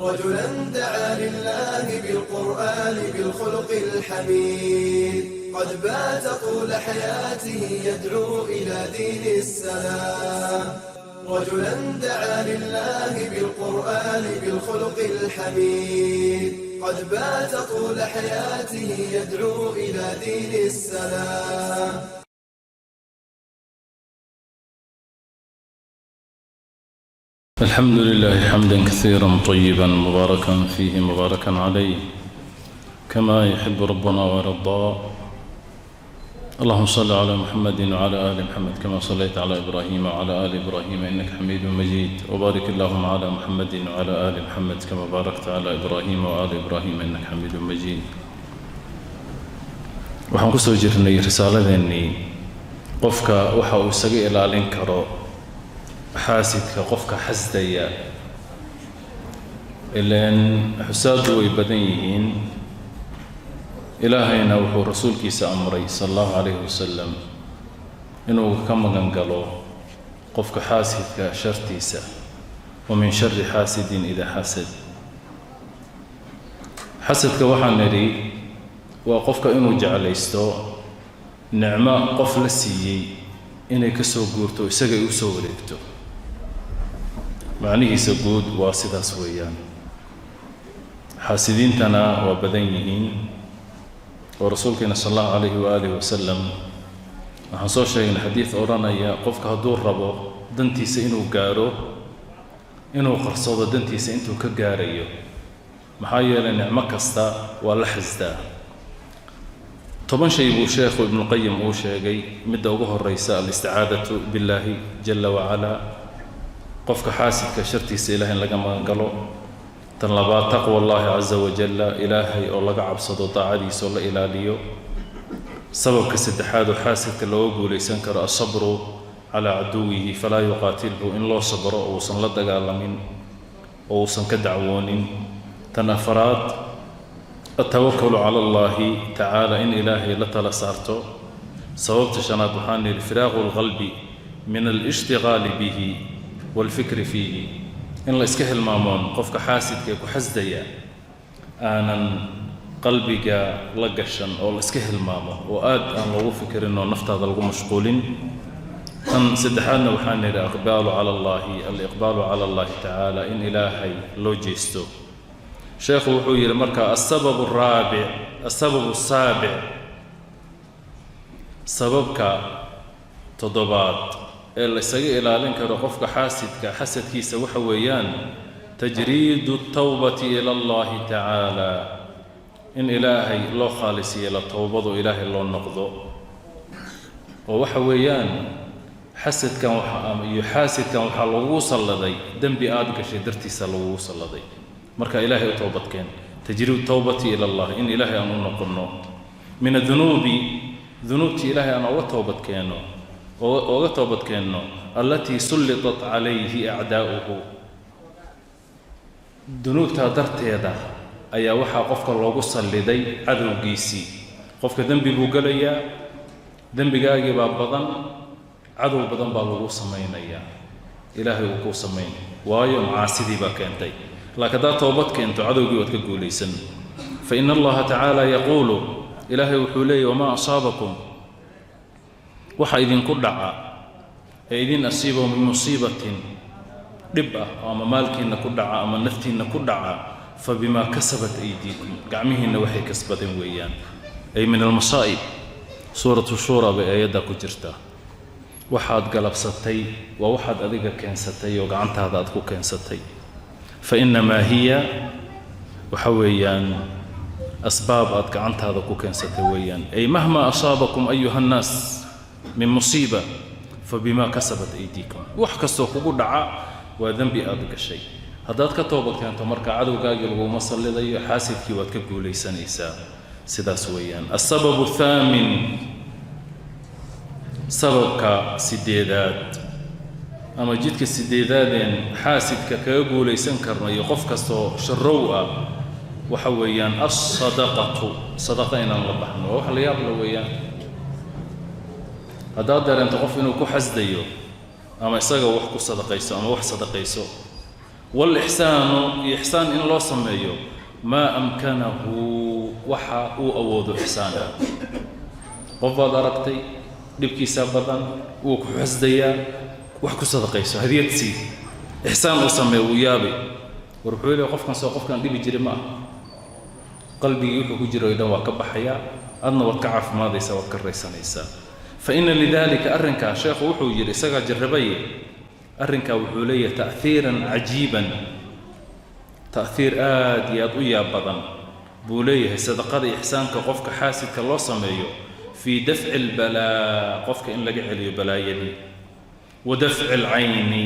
رجلا دعا لله بالقرآن بالخلق الحميد، قد بات طول حياته يدعو إلى دين السلام. رجلا دعا لله بالقرآن بالخلق الحميد، قد بات طول حياته يدعو إلى دين السلام. الحمد لله حمدا كثيرا طيبا مباركا فيه مباركا عليه كما يحب ربنا ويرضى. اللهم صل على محمد وعلى آل محمد كما صليت على إبراهيم وعلى آل إبراهيم إنك حميد مجيد، وبارك اللهم على محمد وعلى آل محمد كما باركت على إبراهيم وآل إبراهيم إنك حميد مجيد. Waxaan ku soo jirnay risaaladeennii qofka waxa uu isaga ilaalin karo xaasidka, qofka xasdaya. Ileen xusaaddu way badan yihiin. Ilaahayna wuxuu rasuulkiisa amray sala allahu calayhi wasalam inuu ka magan galo qofka xaasidka shartiisa, wa min shari xaasidin idaa xasad. Xasadka waxaan nidhi waa qofka inuu jeclaysto nicmo qof la siiyey inay ka soo guurto, isaga ay u soo wareegto. Macnihiisa guud waa sidaas weeyaan. Xaasidiintana waa badan yihiin, oo rasuulkeena sala allahu calayhi waaalih wasalam waxaan soo sheegnay xadiid odhanaya qofka hadduu rabo dantiisa inuu gaaro, inuu qarsado dantiisa intuu ka gaarayo, maxaa yeelay nicmo kasta waa la xasdaa. 10 shay buu sheekhu Ibnuqayim uu sheegay. Midda ugu horeysa, alisticaadatu billaahi jala wacalaa, qofka xaasidka shartiisa ilahay in laga magangalo. Tan labaad, taqwa allahi caza wajalla, ilaahay oo laga cabsado, daacadiisa oo la ilaaliyo. Sababka saddexaad oo xaasidka looga guulaysan karo, asabru calaa caduwihi falaa yuqaatilhu, in loo sabro oo uusan la dagaalamin oo uusan ka dacwoonin. Tan afaraad, altawakulu cala allahi tacaala, in ilaahay la tala saarto. Sababta shanaad waxaan nidhi firaaqu lqalbi min alishtiqaali bihi waalfikri fiihi, in la iska hilmaamoon qofka xaasidka ee ku xasdaya aanan qalbiga la gashan, oo la iska hilmaamo oo aad aan loogu fikirin oo naftaada lagu mashquulin. Tan saddexaadna waxaan nidhi aqbaalu cala allahi, aliqbaalu cala allahi tacaala, in ilaahay loo jeesto. Sheekhu wuxuu yidhi marka asabab araabic, asabab asaabic, sababka toddobaad ee la isaga ilaalin karo qofka xaasidka xasadkiisa waxa weeyaan tajriidu altawbati ila allahi tacaala, in ilaahay loo khaalis yeelo towbadu, ilaahay loo noqdo. Oo waxa weeyaan xasadkan waxa iyo xaasidkan waxaa lagugu salladay dembi aada gashay dartiisa lagugu salladay. Marka ilaahay u toobadkeen, tajriidu towbati ila allah, in ilaahay aan u noqonno, min adunuubi, dunuubtii ilaahay aan oga toobadkeenno, oga toobadkeenno, allatii sullitat calayhi acdaa'uhu. Dunuubtaa darteeda ayaa waxaa qofka loogu salliday cadowgiisii. Qofka dembi buu gelayaa, dembigaagii baa badan, cadow badan baa lagu samaynayaa, ilaahay uu kuu samayn, waayo macaasidii baa keentay. Laakiin haddaad toobad keento, cadowgii waad ka guulaysan. Fa ina allaha tacaala yaquulu, ilaahay wuxuu leeyahy: wamaa asaabakum, waxa idinku dhaca ee idin asiibo, min musiibatin, dhib ah, ama maalkiinna ku dhaca ama naftiinna ku dhaca, fa bimaa kasabat aydiikum, gacmihiinna waxay kasbadeen weeyaan, ay min almasaa'ib. Suuratu Shuura bay aayaddaa ku jirtaa. Waxaad galabsatay waa waxaad adiga keensatay oo gacantaada aad ku keensatay. Fa innamaa hiya, waxa weeyaan asbaab aad gacantaada ku keensatay weeyaan. Ay mahma asaabakum ayuha annaas min musiiba fa bimaa kasabat aydiikum. Wax kastoo kugu dhaca waa dembi aad gashay. Haddaad ka toobad keento, marka cadowgaagii laguma sallidayo, xaasidkii waad ka guulaysanaysaa. Sidaas weeyaan. Asababu athaamin, sababka sideedaad ama jidka sideedaadeen xaasidka kaga guulaysan karno iyo qof kastoo sharow ah waxa weeyaan alsadaqatu, sadaqa inaan la baxno. Waa wax la yaab la weeyaan. Haddaad dareento qof inuu ku xasdayo, ama isaga wax ku sadaqayso ama wax sadaqayso. Waalixsaanu, iyo ixsaan in loo sameeyo, maa amkanahu, waxa uu awoodo ixsaana. Qof baad aragtay, dhibkiisaa badan, wuu ku xasdayaa, wax ku sadaqayso, hadiyad sii, ixsaan uu sameeyo, wuu yaabay. War wuxuu leeyahay, qofkan soo qofkan dhibi jiray ma aha. Qalbigii wuxuu ku jiro dhan waa ka baxayaa, adna waad ka caafimaadaysaa, waad ka raysanaysaa. Fa ina lidalika, arrinkaa sheekhu wuxuu yidhi, isagaa jarrabaye, arrinkaa wuxuu leeyahay ta'hiiran cajiiban, ta'hiir aad iyo aad u yaab badan buu leeyahay sadaqada, ixsaanka qofka xaasidka loo sameeyo, fii dafci albalaa, qofka in laga celiyo balaayadii, wa dafci alcayni,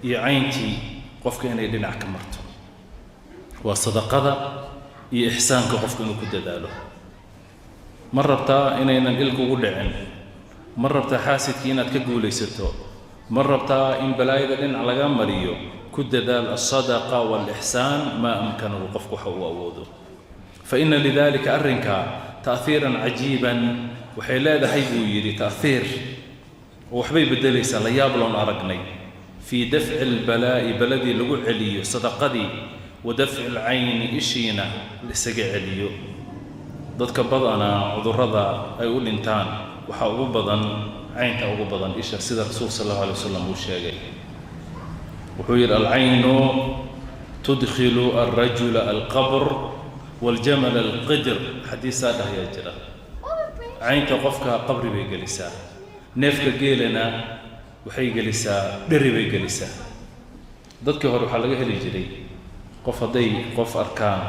iyo cayntii qofka inay dhinac ka marto. Waa sadaqada iyo ixsaanka qofka inuu ku dadaalo. Ma rabtaa inaynan il kugu dhicin? Ma rabtaa xaasidkii inaad ka guulaysato? Ma rabtaa in balaayada dhinac laga mariyo? Ku dadaal alsadaqa waalixsaan, maa amkanahu, qofku waxa uu awoodo. Fa ina lidalika, arrinkaa, ta'hiiran cajiiban waxay leedahay buu yidhi, ta'hiir oo waxbay beddelaysaa la yaab loon aragnay, fii dafci albalaa'i, baladii lagu celiyo sadaqadii, wa dafci alcayni, ishiina la isaga celiyo. Dadka badanaa cudurrada ay u dhintaan waxaa ugu badan caynta, ugu badan isha, sida rasuulka sal allahu alay wasalam uu sheegay. Wuxuu yidhi: "Alcaynu tudkhilu alrajula alqabr waljamala alqidr." Xadiisaa dhahayaa jira. Caynta qofka qabri bay gelisaa, neefka geelana waxay gelisaa dheri bay gelisaa. Dadkii hore waxaa laga heli jiray, qof hadday qof arkaan,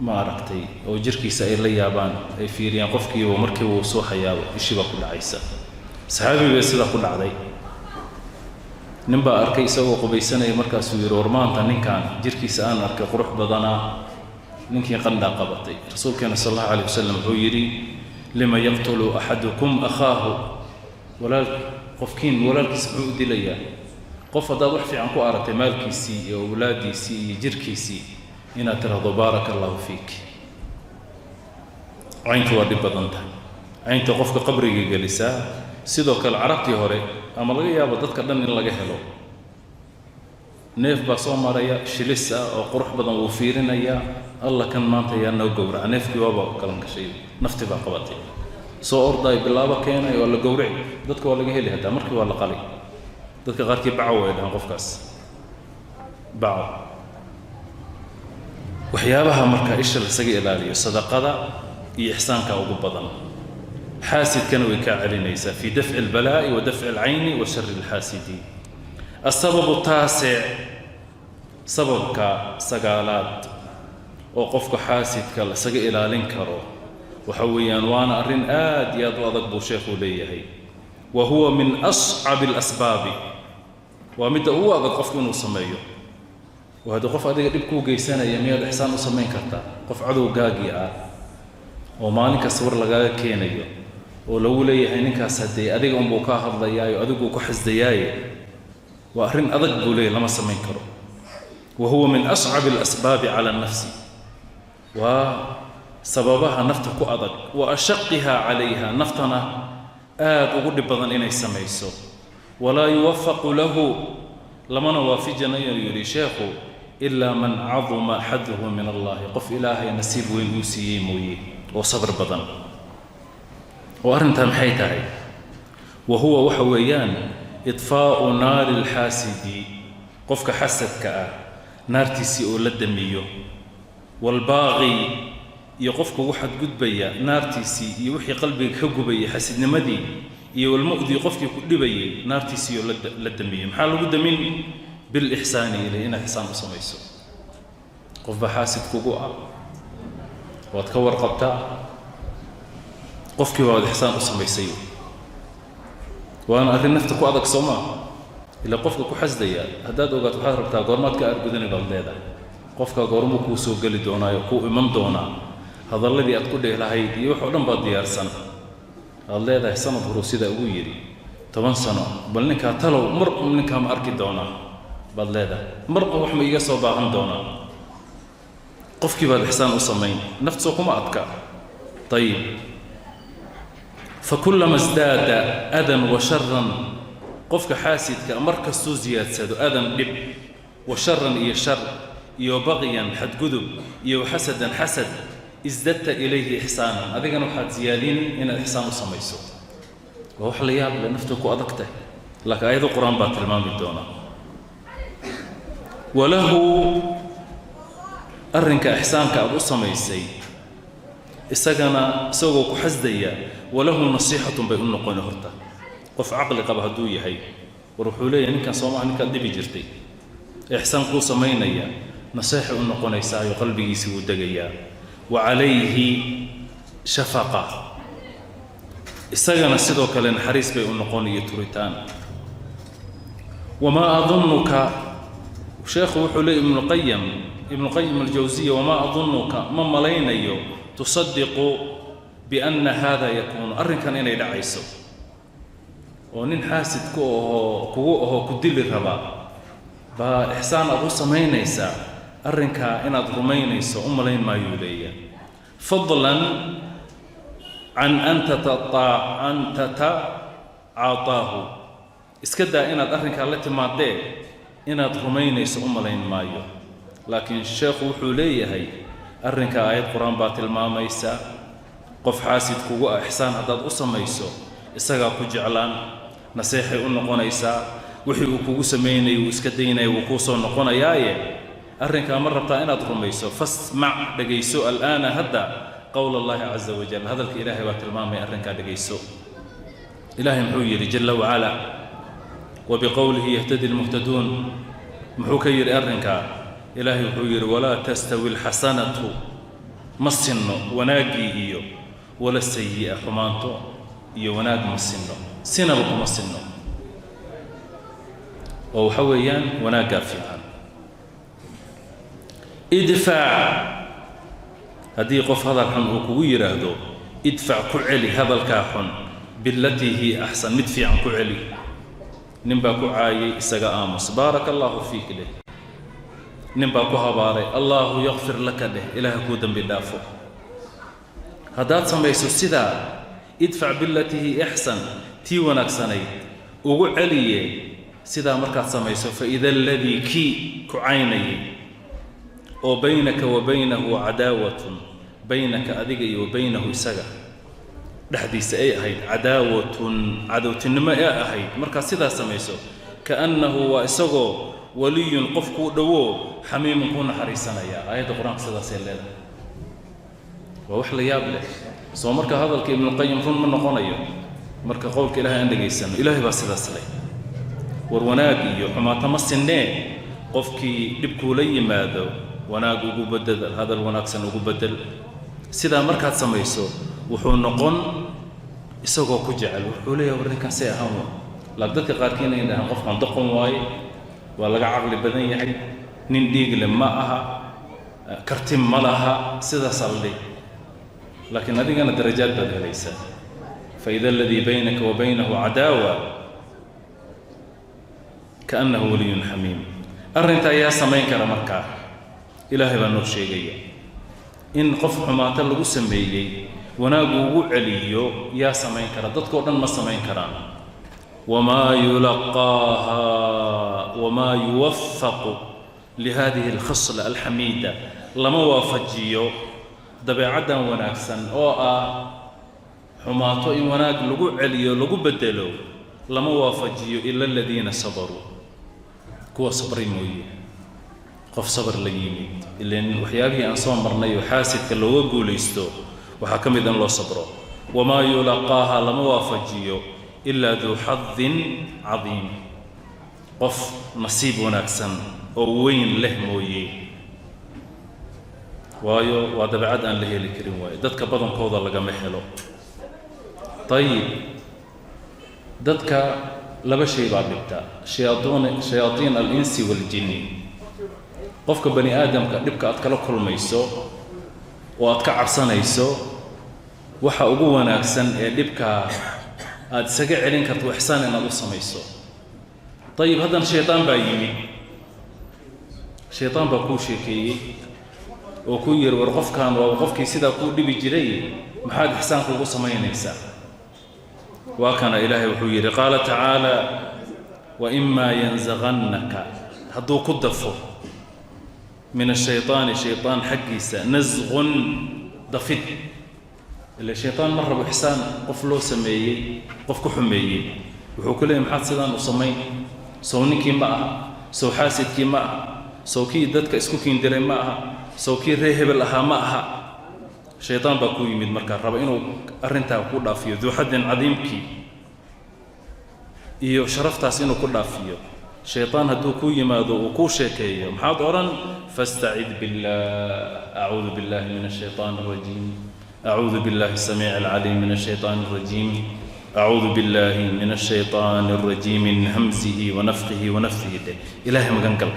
ma aragtay, oo jirkiisa ay la yaabaan, ay fiiriyaan, qofkiiba markiiba uu soo hayaabo, ishii baa ku dhacaysa. Saxaabi bay sidaa ku dhacday. Nin baa arkay isagoo qubaysanaya, markaasuu yidhi: "War maanta ninkan jirkiisa aan arkay qurux badanaa." Ninkii qandhaa qabatay. Rasuulkeena sal allahu alayh wasalam wuxuu yidhi: "Lima yaqtulu axadukum akhaahu?" Walaal, qofkiin walaalkiisa muxuu u dilayaa? Qof haddaad wax fiican ku aragtay, maalkiisii iyo awlaaddiisii iyo jirkiisii, inaad tidhaahdo "Baaraka allahu fiik". Cayntu waa dhib badan tahay, caynta qofka qabriga gelisaa. Sidoo kale carabtii hore, ama laga yaabo dadka dhan in laga helo, neef baa soo maraya shilis ah oo qurux badan, wuu fiirinayaa: "Alla, kan maanta yaa noo gowraca?" Neefkii waaba galan gashay, nafti baa qabatay, soo ordaay, bilaabo keenay, waa la gowrici. Dadka waa laga heli haddaa, markii waa la qalay. Dadka qaarkii baco way dhahaan qofkaas, baco. Waxyaabaha marka isha lasaga ilaaliyo, sadaqada iyo ixsaanka ugu badan, xaasidkana way kaa celinaysaa. Fii dafci albalaa'i wa dafci alcayni wa shari alxaasidiin. Asababu taasic, sababka sagaalaad oo qofka xaasidka lasaga ilaalin karo waxa weeyaan, waana arrin aad iyo aad u adag buu sheekhuu leeyahay, wa huwa min ascabi alasbaabi, waa midda ugu adag qofku inuu sameeyo. Oo haddii qof adiga dhib kuu geysanaya, miyaad ixsaan u samayn kartaa? Qof cadowgaagii ah oo maalin kasta war lagaaga keenayo oo lagu leeyahay ninkaas haddee adiga unbuu kaa hadlayaayo, adiguu ku xasdayaaye, waa arrin adag buu leeyahy, lama samayn karo. Wa huwa min ascabi alasbaabi cala annafsi, waa sababaha nafta ku adag, wa ashaqiha calayha, naftana aad ugu dhib badan inay samayso. Walaa yuwafaqu lahu, lamana waafijanayo, yidhi sheekhu, ilaa man caduma xaduhu min Allahi, qof Ilaahay nasiib weyn uu siiyey mooye, oo sabr badan. Oo arrintaa maxay tahay? Wa huwa waxa weeyaan idfaa'u naari alxaasidi, qofka xasadka ah naartiisii oo la damiyo, waalbaaqi, iyo qofka ugu xadgudbaya naartiisii, iyo wixii qalbiga ka gubayay xasidnimadii, iyo walmu'di, qofkii ku dhibayay naartiisii oo la damiyo. Maxaa lagu damin? Bilixsaani ilay, inaad ixsaan u samayso. Qof baa xaasid kugu ah, waad ka warqabtaa, qofkii waad ixsaan u samaysay. Waana arrin nafta ku adag, soo maa? Ila qofka ku xasdaya haddaad ogaato, waxaad rabtaa goormaad ka argudani baad leedahay, qofka goormuu kuu soo geli doonaayo, kuu iman doonaa, hadalladii aad ku dhihi lahayd iyo wax oo dhan baad diyaarsan. Aad leedahay sanad horuu sidaa ugu yidhi, 10 sano, bal ninkaa talow mar un ninkaa ma arki doonaa baad leedahay, mar un wax ma iiga soo baahan doonaa. Qofkii baad ixsaan u samayn, naftsoo kuma adka. Ayib, fakullama isdaada adan wa sharan, qofka xaasidka mar kastuu ziyaadsado adan, dhib. Wa sharan iyo shar iyo baqyan xadgudub iyo xasadan xasad, isdadta ilayhi ixsaanan, adigana waxaad ziyaadini inaad ixsaan u samayso. Waa wax la yaab leh, naftu ku adag tahay, laakiin aayado Qur-aan baa tilmaami doona. Walahu, arrinka ixsaanka aada u samaysay isagana isagoo ku xasdaya, walahu nasiixatun bay u noqoni. Horta qof caqli qaba hadduu yahay, war wuxuu leeyahay, ninkan soomaha ninkaad dhibi jirtay ixsaan kuu samaynaya, naseexay u noqonaysaayo qalbigiisii wuu degayaa. Wa calayhi shafaqa, isagana sidoo kale naxariis bay u noqon iyo turitaan. Wamaa adunuka, sheekhu wuxuu leeyay Ibnuqayim, Ibnuqayim Aljawsiya, wamaa adunuka, ma malaynayo, tusadiqu bianna hada yakuunu, arrinkan inay dhacayso oo nin xaasid ku ahoo kugu ahoo ku dili raba baa ixsaan aad u samaynaysaa, arrinkaa inaad rumaynayso u malayn maayuu leeyahay. Fadlan can an tatacaataahu, iska daa inaad arrinkaa la timaadee, inaad rumaynayso u malayn maayo. Laakiin sheekhu wuxuu leeyahay arrinkaa aayad Qur-aan baa tilmaamaysa. Qof xaasid kugu ah ixsaan haddaad u samayso, isagaa ku jeclaan, naseexay u noqonaysaa, wixii uu kugu samaynayay wuu iska daynaya, wuu kuu soo noqonayaaye. Arrinkaa ma rabtaa inaad rumayso? Fasmac, dhegayso, al'aana, hadda, qowl Allahi caza wajal, hadalka Ilaahay baa tilmaamaya arrinkaa, dhegayso. Ilaahay muxuu yidhi jalla wacala? Wabiqowlihi yahtadi lmuhtaduun. Muxuu ka yidhi arrinkaa Ilaahay? Wuxuu yidhi: walaa tastawi alxasanatu, ma sinno wanaaggii iyo wala sayi'a, xumaanto iyo wanaag ma sinno, sinaba kuma sinno. Oo waxa weeyaan wanaaggaa fiican. Idfac, haddii qof hadal xun uu kugu yidhaahdo, idfac, ku celi hadalkaa xun, bilatii hiya axsan, mid fiican ku celi. Nin baa ku caayay, isaga aamus, baaraka Allahu fiik dheh. Nin baa ku habaaray, Allahu yakfir laka dheh, Ilaah kuu dembi dhaafo. Haddaad samayso sidaa, idfac bilatii hiya axsan, tii wanaagsanayd ugu celiye. Sidaa markaad samayso, faida aladii, kii ku caynayay oo baynaka wa baynahu cadaawatun, baynaka, adiga iyo wa baynahu, isaga dhexdiisa ay ahayd, cadaawatun, cadowtinimo ee ahayd, markaad sidaa samayso, kaannahu, waa isagoo, waliyun, qof kuu dhowoo, xamiimun, kuu naxariisanaya. Aayadda Qur-aanka sidaasay leedahay. Waa wax la yaab leh. Soo marka hadalka Ibnuqayim run ma noqonayo marka qowlka Ilahay aan dhegaysano? Ilaahay baa sidaas leh. War wanaag iyo xumaato ma sinnee, qofkii dhibkuula yimaado wanaag ugu bedel, hadal wanaagsan ugu bedel. Sidaa markaad samayso, wuxuu noqon isagoo ku jecel. Wuxuu leeyahay, war ninkan say ahaan wa. Laakiin dadka qaarkiina ay dhahaan, qofkan doqon waaye, waa laga caqli badan yahay, nin dhiigle ma aha, karti ma laha, sidaasaa la dhihi. Laakiin adigana darajaad baad helaysaa. Faida aladii baynaka wa baynahu cadaawa kaannahu waliyun xamiim. Arrinta ayaa samayn kara markaa? Ilaahay baa noo sheegaya in qof xumaato lagu sameeyey wanaagu ugu celiyo. Yaa samayn kara? Dadkao dhan ma samayn karaan. Wamaa yulaqaaha wamaa yuwafaqu lihadihi alkhisla alxamiida, lama waafajiyo dabeecaddan wanaagsan oo ah xumaato in wanaag lagu celiyo, lagu bedelo, lama waafajiyo ila aladiina sabaruu, kuwa sabray mooye. Qof sabar la yimid, ilan waxyaabihii aan soo marnay oo xaasidka looga guulaysto waxaa ka mid in loo sabro. Wamaa yulaqaaha, lama waafajiyo, ilaa duu xadin cadiim, qof nasiib wanaagsan oo weyn leh mooye. Waayo waa dabeecad aan la heli karin waayo, dadka badankooda lagama helo. Ayib, dadka laba shay baa dhibta: shayaaiin, shayaaiin alinsi waaljinni. Qofka bani aadamka dhibka aad kala kulmayso oo aad ka cabsanayso, waxa ugu wanaagsan ee dhibka aad isaga celin karto, ixsaan inaad u samayso. Ayib, haddana shaydaan baa yimid, shaydaan baa kuu sheekeeyey oo kuu yidhi, war qofkan waa qofkii sidaa kuu dhibi jiray, maxaad ixsaanka ugu samaynaysaa? Waa kana Ilaahay wuxuu yidhi, qaala tacaala: waimaa yanzaqannaka, Hadduu ku dafo min ashaytaani, shaytaan xaggiisa, nasqun, dafid, ila shaytaan ma rabo ixsaan qof loo sameeyey qof ku xumeeyey. Wuxuu ku leeyahy: "Maxaad sidaan u samayn? Sow ninkii ma aha? Sow xaasidkii ma aha? Sow kii dadka isku kiindiray ma aha? Sow kii ree hebel ahaa ma aha?" Shaytaan baa ku yimid markaa, raba inuu arrintaa ku dhaafiyo, duu xaddin cadiimkii iyo sharaftaas inuu ku dhaafiyo. Shaytaan hadduu ku yimaado, uu kuu sheekeeyo, maxaad odhan? Fastacid billah. Acuudu billahi min ashaytaan alrajiim, acuudu billahi asamiic alcaliim min ashaytaan alrajiim, acuudu billahi min ashaytaan alrajiim min hamzihi wanafkihi wanafsihi dheh. Ilaahay magan gal.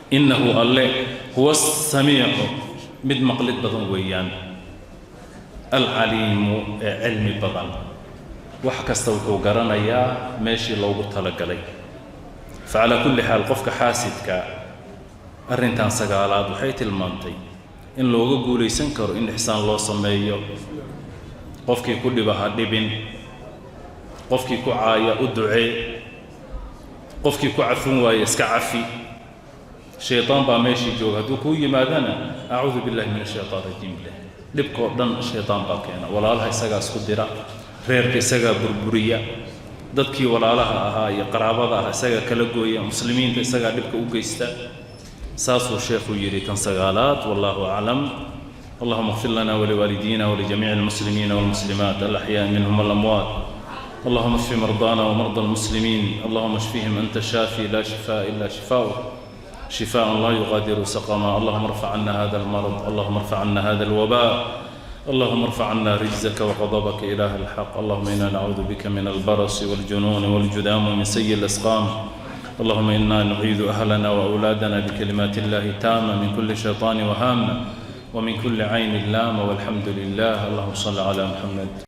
Innahu, Alle, huwa asamiicu, mid maqlid badan weeyaan, alcaliimu, ee cilmi badan. Wax kasta wuxuu garanayaa meeshii loogu talagalay. Facalaa kulli xaal, qofka xaasidka, arrintan sagaalaad waxay tilmaantay in looga guulaysan karo in ixsaan loo sameeyo. Qofkii ku dhiba ha dhibin, qofkii ku caaya u ducee, qofkii ku cafin waaya iska cafi. Shaytaan baa meeshii jooga. Hadduu kuu yimaadana, acuudu billahi min ashaytaan rajiim leh. Dhibkoo dhan shaytaan baa keena. Walaalaha isagaa isku dira, reerka isagaa burburiya, dadkii walaalaha ahaa iyo qaraabada ah isagaa kala gooya, muslimiinta isagaa dhibka u geysta. Saasuu sheekhuu yidhi tan sagaalaad. Wallahu aclam. اللهم اغفر لنا ولوالدينا ولجميع المسلمين والمسلمات الأحياء منهم والأموات. اللهم اشف مرضانا ومرضى المسلمين. اللهم اشفهم، أنت الشافي، لا شفاء إلا شفاؤك، شفاء لا يغادر سقما. اللهم ارفع عنا هذا المرض، اللهم ارفع عنا هذا الوباء، اللهم ارفع عنا رجزك وغضبك إله الحق. اللهم إنا نعوذ بك من البرص والجنون والجذام ومن سيء الأسقام. اللهم إنا نعيذ أهلنا وأولادنا بكلمات الله التامة من كل شيطان وهامة ومن كل عين لامة. والحمد لله. اللهم صل على محمد.